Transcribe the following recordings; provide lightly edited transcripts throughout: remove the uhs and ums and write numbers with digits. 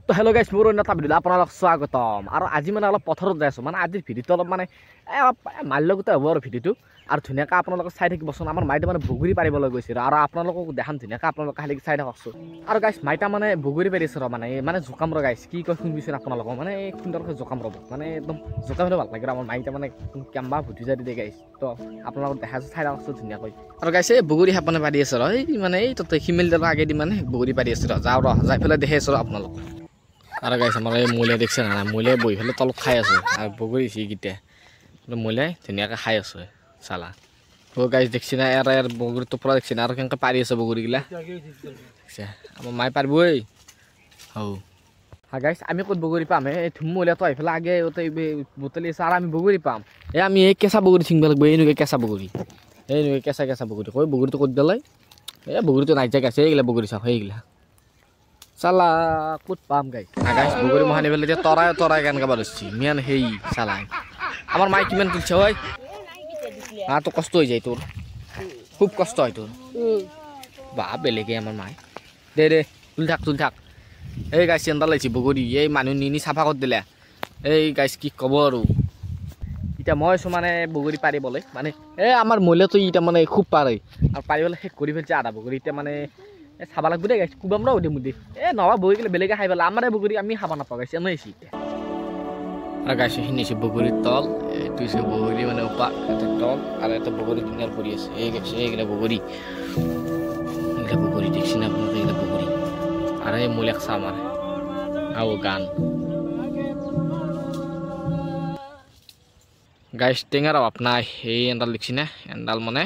তো হেল্ল' গাইছ, মোৰ অন্য এটা ভিডিঅ' আপোনালোক স্বাগতম। আৰু আজি মানে অলপ পথাৰত যাই আছোঁ, মানে আজিৰ ভিডিঅ'টো অলপ মানে অলপ মাৰ লগতে হ'ব আৰু ভিডিঅ'টো, আৰু ধুনীয়াকৈ আপোনালোকে চাই থাকিবচোন। আমাৰ মাইতা মানে বগৰী পাৰিবলৈ গৈছিল আৰু আপোনালোকক দেখাম ধুনীয়াকৈ, আপোনালোকে খালি চাই থাককচোন। আৰু গাইছ মাইতা মানে বগৰী পাৰিছে ৰ, মানে মানে জোকাম ৰ গাইছ, কি কয় শুনিবিচোন আপোনালোকক, মানে সুন্দৰকৈ জোকাম ৰ'ব, মানে একদম জোকাম ভাল লাগে। আমাৰ মাইতা মানে কেম্বা ভুটি যায় দিয়ে গাইছ, তো আপোনালোকক দেখাইছোঁ, চাই থাককচোন ধুনীয়াকৈ। আৰু গাইছ এই বগৰী সাপনে পাৰি আছে ৰ, এই মানে এই তাতে শিমেল আগেদি মানে বগৰী পাৰি আছে ৰ, যাওঁ ৰ, যাই পেলাই দেখি আছোঁ ৰ আপোনালোক। আৰু গাইছ আমাৰ এই মূলীয়া দেখিছে না, মূলীয়াই বহি পেলাই তলত খাই আছে আৰু বগৰী এইকেইটা মূলীয়াই ধুনীয়াকৈ খাই আছে চালা। অ' গাইছ দেখছি না, ইয়াৰ ইয়াৰ বগৰী টোপোলা দেখছি না, আৰু কেনেকৈ পাৰি আছে বগৰীগিলা দেখছে, আমাৰ মায়ে পাৰিবই। হৌ হা গাইছ, আমি ক'ত বগৰী পাম? এই মূলীয়াটো আহি পেলাই আগে বুটলি আছে আৰু আমি বগৰী পাম। এই আমি এই কেঁচা বগৰী ছিঙিব লাগিব, এনেকুৱা কেঁচা বগৰী, এনেকুৱা কেঁচা কেঁচা বগৰী। কৈ বগৰীটো ক'ত গ'লে? এই বগৰীটো নাই যায় গাইছ, এইগিলা বগৰী চাওক, সেইগিলা চালা ক'ত পাম গাইছ। গাইছ বগৰী মহানি পেলাই এতিয়া তৰাই তৰাই কেনেকৈ বাঢ়িছি মিয়ান সেই চালাই। আমাৰ মায়ে কিমান তুলছে ঐ, হা তো কষ্ট হৈ যায় তোৰ, খুব কষ্ট হয় তোৰ, বা বেলেগে আমাৰ মায়ে। দে দে তুলি থাক তুলি থাক। এই গাইছ চেণ্ডাল আহিছে বগৰী, এই মানুহ নি নি চাফা কৰি দিলে। এই গাইছ কি ক'ব আৰু, এতিয়া মই আছোঁ মানে বগৰী পাৰিবলৈ, মানে এই আমাৰ মহিলাটো এতিয়া মানে খুব পাৰে আৰু পাৰিবলৈ শেষ কৰি ফেলছে আধা বগৰী। এতিয়া মানে চাব লাগিব দেই গাইছ, কোবাম ৰ উদে মুদে, এই নহবা বগৰী গ'লে বেলেগে খাই পেলাই, আমাৰে বগৰী আমি খাব নাপাওঁ গাইছ, এনে আহিছে এতিয়া। আৰু গাইছ এইখিনি হৈছে বগৰীৰ তল, এইটো হৈছে বগৰী মানে উপা এটা তল, আৰু এটা বগৰী ধুনীয়াৰ পৰি আছে। এই গাইছ এইগিলা বগৰী, এইগিলা বগৰী দেখছি না আপোনালোকে, এইগিলা বগৰী। আৰু এই মূলেক চাহ আমাৰ আৰু গান গাইছ। টেঙাৰ অভাৱ নাই, এই এণ্ডাল দেখছি না, এণ্ডাল মানে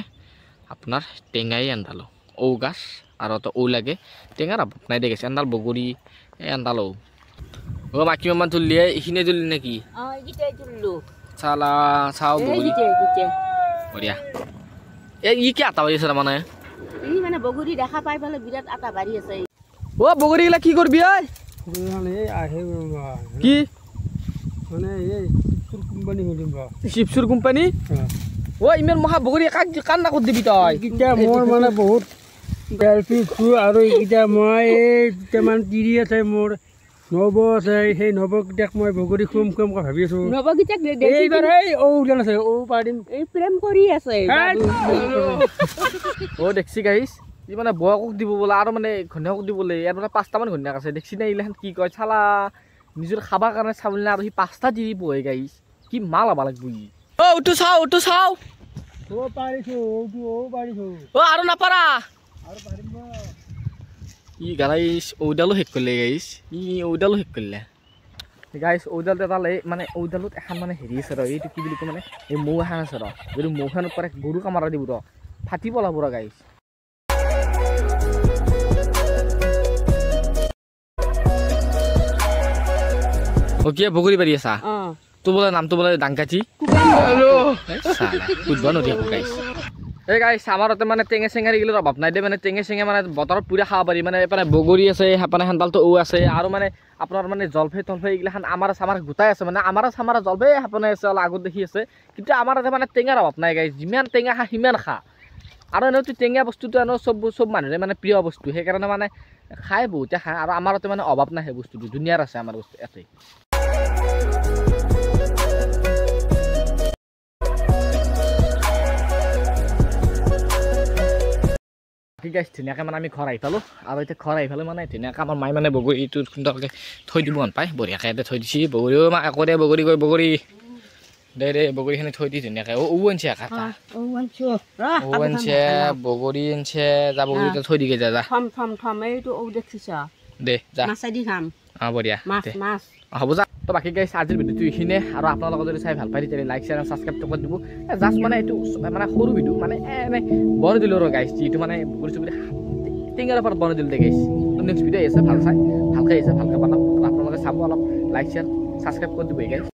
আপোনাৰ টেঙাই এণ্ডালো ঔ গাছ, আৰু এটা ঔ লাগে, টেঙাৰ অভাৱ নাই দেখিছে। এণ্ডাল বগৰী, এই এণ্ডাল ঔ। অ' মা কিমান তুললি? এইখিনিয়ে তুললি নেকি? চালা চাওঁ বগৰী বঢ়িয়া। এই ই কি আটা বাঢ়ি আছে মানে? বগৰী দেখা পাই পেলাই বিৰাট আটা বাঢ়ি আছে। অ' বগৰীগিলা কি কৰিবি ঐ? কি মানে এই চিপছৰ কোম্পানী? অ' ইমান মহা বগৰী কাক কান্না কৰি দিবি তই? এইকেইটা মোৰ মানে বহুত বেলপিছো, আৰু এইকেইটা মই এই দুটামান তিৰি আছে মোৰ, নব আছে, সেই নৱকেইটাক মই বগৰী খুৱাম খুৱামকৈ ভাবি আছোঁ। নৱকেইটাক এইবাৰ এই ঔ ওলাল আছে, ঔ পাৰিম। এই প্ৰেম কৰি আছে। অ' দেখছি গাইছ, ই মানে বৌকক দিব বোলে আৰু মানে ঘৈণীয়েকক দিব বোলে। ইয়াৰ মানে পাঁচটামান ঘৈণীয়েক আছে দেখছি না, এইগিলাখান কি কয় চালা, নিজৰ খাবৰ কাৰণে চাউল নাই আৰু সি পাঁচটা দি দিব গাইছ, কি মাল হ'ব লাগিব ই। অ' উঠো চাওঁ, উঠো চাওঁ। অ' পাৰিছোঁ, ঔ পাৰিছোঁ। অ' আৰু নাপাৰা? ই গাইছ ঔডালো শেষ কৰিলে গাইছ, ই ঔডালো শেষ কৰিলে গাইছ। ঔডাল এডাল এই মানে ঔডালত এখন মানে হেৰি আছে ৰ, এইটো কি বুলি কয় মানে এই মৌ এখন আছে ৰ, যদি মৌখনত পাৰে গৰু কামৰা দিব ৰ, ফাটি পেলাব ৰ গাইছ। অ' কি বগৰী পাৰি আছা? তোৰ বোলে নামটো বোলে ডাংকাঠি? সুধব নদী আকৌ গাইছ। এই গাইছ আমাৰ তাতে মানে টেঙা চেঙাৰ এইগিলাৰ অভাৱ নাই দে, মানে টেঙা চেঙা মানে বতৰত পুৰা খাব পাৰি। মানে এইপিনে বগৰী আছে, সেইপিনে সেণ্ডালটো ঔ আছে, আৰু মানে আপোনাৰ মানে জলফাই তলফাই এইগিলাখান আমাৰ চামাৰ গোটাই আছে, মানে আমাৰ চামাৰ জলফাই সেইপিনে আছে, অলপ আগত দেখি আছে। কিন্তু আমাৰ তাতে মানে টেঙাৰ অভাৱ নাই গাইছ, যিমান টেঙা খা সিমান খা। আৰু এনেওতো টেঙা বস্তুটো এনেও চব চব মানুহে মানে প্ৰিয় বস্তু, সেইকাৰণে মানে খায় বহুতে খায়। আৰু আমাৰ তাতে মানে অভাৱ নাই সেই বস্তুটো, ধুনীয়াৰ আছে আমাৰ বস্তু ইয়াতে। ঠিক আছে, ধুনীয়াকৈ মানে আমি ঘৰ আহি পালোঁ। আৰু এতিয়া ঘৰ আহি পালোঁ মানে ধুনীয়াকৈ আমাৰ মায়ে মানে বগৰীটো সুন্দৰকৈ থৈ দিব পায়, বঢ়িয়াকৈ ইয়াতে থৈ দিছে। বগৰীও মা আকৌ দে বগৰী গৈ বগৰী দে দে বগৰীখিনি থৈ দি ধুনীয়াকৈ। ঔ আনছে এটা, ঔ আনছে, বগৰী আনছে, যা বগৰীটো থৈ দিগে যা যা। দে যা অঁ বঢ়িয়া হ'ব যা। তো বাকী গাইছ আজিৰ ভিডিঅ'টো এইখিনিয়ে, আৰু আপোনালোকে যদি চাই ভাল পায় তেতিয়াহ'লে লাইক শ্বেয়াৰ ছাবস্ক্ৰাইবটো কৰি দিব। জাষ্ট মানে এইটো মানে সৰু ভিডিঅ' মানে এনে বনাই দিলোঁ আৰু গাইছ, যিটো মানে বগৰী চগৰী টেঙাৰ ওপৰত বনাই দিলোঁ দে গাইছ। তো নেক্সট ভিডিঅ' আহিছে, ভাল চাই ভালকৈ আহিছে, ভালকৈ বনাম, আপোনালোকে চাব, অলপ লাইক শ্বেয়াৰ ছাবস্ক্ৰাইব কৰি দিব গাইছ।